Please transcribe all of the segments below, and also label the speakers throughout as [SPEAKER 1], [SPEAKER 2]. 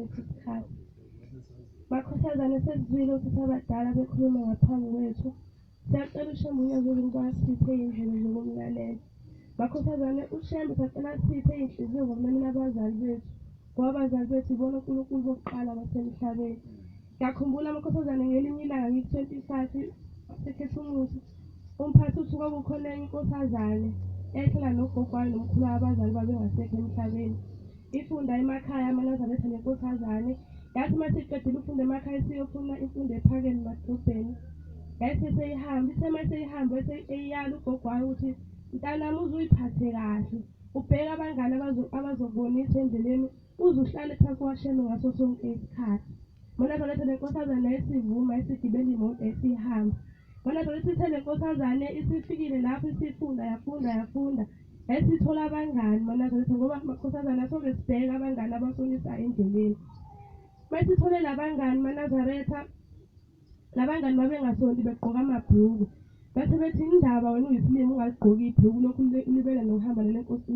[SPEAKER 1] lethu isikhathi. Makhosazane sesizwile ukuthi abadala bekhuluma ngaphambi kwethu. Siyacela uShembe uNyazi ukuba asiphe iy'ndlebe zokumlalela. Makhosazane uShembe sacela asiphe iy'nhliziyo zokulalela abazali bethu. Ngoba abazali bethu ibona uNkulunkulu bokuqala basemhlabeni. Ngiyakhumbula amakhosazane ngelinye ilanga ngiku-25 sekhethumuthi umphathi uthi kwakukhona enye inkosazane eyayihlala nogogo wayo nomkhulu wayo abazali babengasekho emhlabeni. Ifunda emakhaya amaNazaretha nenkosazane. Yathi uma isiqedile ukufunda emakhaya isiyofuna imfundo ephakeme emadolobheni. Yayiseseyihamba, ithe uma iseyihamba eyala ugogo wayo ukuthi mntanami uze uyiphathe kahle, ubheke abangani abazokubonisa endleleni, uze uhlale phansi kwaShembe ngaso sonke isikhathi. MaNazaretha le nkosazane yayisivuma isigibela imoto yayisihamba. MaNazaretha ithe le nkosazane isifikile lapho isifunda yafunda yafunda yayisithola abangani maNazaretha ngoba makhosazane asoke sibheke abangani abasonisayo endleleni. Mayisithole labangani maNazaretha labangani babengasonti begqoka amabhruku. Base bethi indaba wena uyisilima ungaligqoki ibhruku lokhu ulibele nokuhamba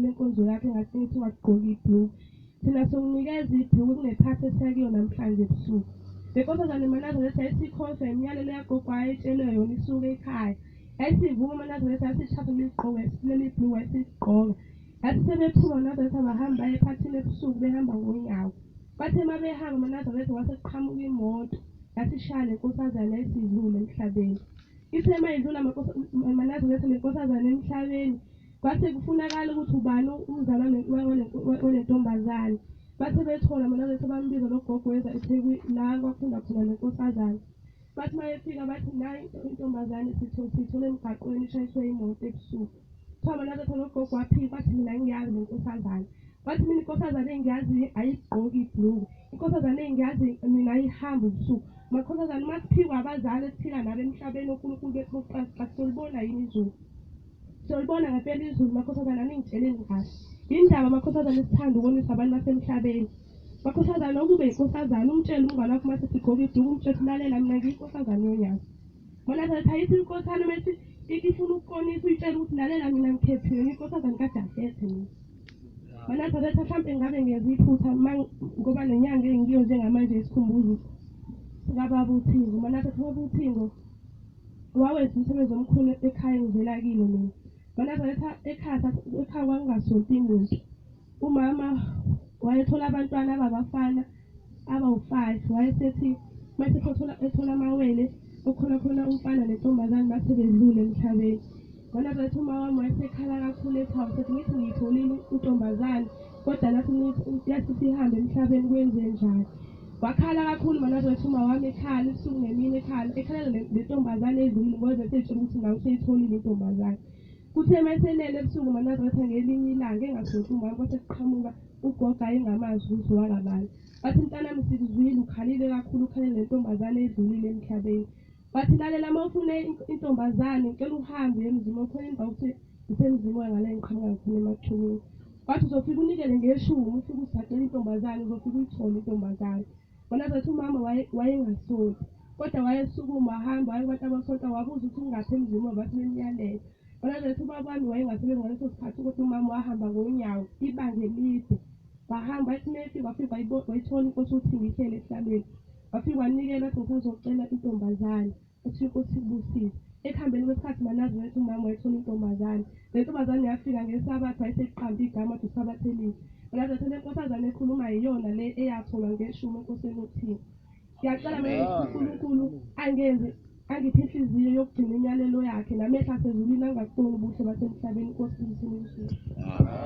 [SPEAKER 1] lenkonzo yakho engathi ngithi ungagqoki ibhruku. Thina sokunikeza ibhruku kunephathi esiya kuyo namhlanje ebusuku. Le nkosazane maNazaretha yayisikhohlwa imiyalelo yagogo ayetshelwe yona isuka ekhaya. Yayisivuma amaNazaretha yasithatha leli bhruku yayisigqoka. Yathi sebephuma amaNazaretha bahamba baye ephathini ebusuku behamba ngonyawo. Bathe uma behamba amaNazaretha kwase kuqhamuka imoto yasishaya le nkosazane yayisidlule emhlabeni. Ithe uma idlula amaNazaretha le nkosazane emhlabeni kwase kufunakala ukuthi ubani umzalwane walentombazane. Bathe bethola amaNazaretha bambiza lo gogo weza eThekwini la kwakufunda khona le nkosazane. Bathi uma befika bathi nayi intombazane sithole emgaqweni ishayiswe imoto ebusuku. Kuthiwa amaNazaretha lo gogo waphika wathi mina ngiyazi le nkosazane. Wathi mina inkosazane engiyaziyo ayigqoki ibhuluku. Inkosazane engiyazi mina ayihambi ubusuku. Makhosazane uma siphikwa abazali esiphila nabo emhlabeni oNkulunkulu bethu bokuqala siyolibona yini izulu? Siyolibona ngempela izulu makhosazane aningitsheleni kahle. Yindaba makhosazane sithanda ukonisa abantu basemhlabeni. Makhosazane ukube inkosazane umtshele umngane wakho mase sigqoka iduku umtshele ukuthi lalela mina ngiyinkosazane yonyazi. Manazaretha ayithi inkosana mase ifuna ukukonisa uyitshele ukuthi lalela mina ngikhethiwe ngiyinkosazane kaJafethe mina. MaNazaretha mhlampe ngabe ngenza iphutha ngoba nenyanga engiyo njengamanje isikhumbuzo sikababa uThingo. MaNazaretha ubaba uThingo wawenza umsebenzi omkhulu ekhaya engivela kilo mina. MaNazaretha ekhaya ekhaya kwakungasonti muntu. Umama wayethola abantwana ababafana abawu-5 wayesethi mase ethola amawele okhona khona umfana nentombazane base bedlule emhlabeni. MaNazaretha uma wami wayesekhala kakhulu ethi hawu sethi ngithi ngiyitholile intombazane kodwa nathi yathi sihambe emhlabeni kwenze njani. Wakhala kakhulu MaNazaretha uma wami ekhala ubusuku nemini ekhala ekhalela le ntombazane edlulile ngoba beseyitshela ukuthi nawe useyitholile intombazane. Kuthe uma eselele ebusuku MaNazaretha ngelinye ilanga engasonti umama kwase kuqhamuka ugogo ayengamazi ukuthi wakabani. Wathi mntanami sikuzwile ukhalile kakhulu ukhalele nentombazane edlulile emhlabeni. Wathi lalela uma ufuna intombazane ngicela uhambe uye emzini okhona indawo ukuthi isemzini wangale ngiqhamuka ngikhona emathunini. Wathi uzofika unikele ngeshumi ufike usacela intombazane uzofika uyithole intombazane. MaNazaretha umama wayengasonti kodwa wayesukuma wahamba waye kubantu abasonta wabuza ukuthi ungaphi emzini wabo bathi bemyalela. MaNazaretha ubaba wami wayengasebenzi ngaleso sikhathi kodwa umama wahamba ngonyawo ibanga elide. Wahamba wathi uma efika wafika wayithola inkosi uThingo ihleli esihlalweni. Wafika wanikela wathi ngisazocela intombazane. Uthi inkosi ikubusise. Ekuhambeni kwesikhathi MaNazaretha umama wayithola intombazane. Le ntombazane yafika ngesabatha wayeseqamba igama wathi uSabatha elihle. MaNazaretha le nkosazane ekhuluma yiyona le eyatholwa ngeshumi enkosini uThingo. Ngiyacela mina uNkulunkulu angenze angiphe inhliziyo yokugcina imiyalelo yakhe namehlo asezulwini angakuboni ubuhle basemhlabeni. Inkosi ibusise.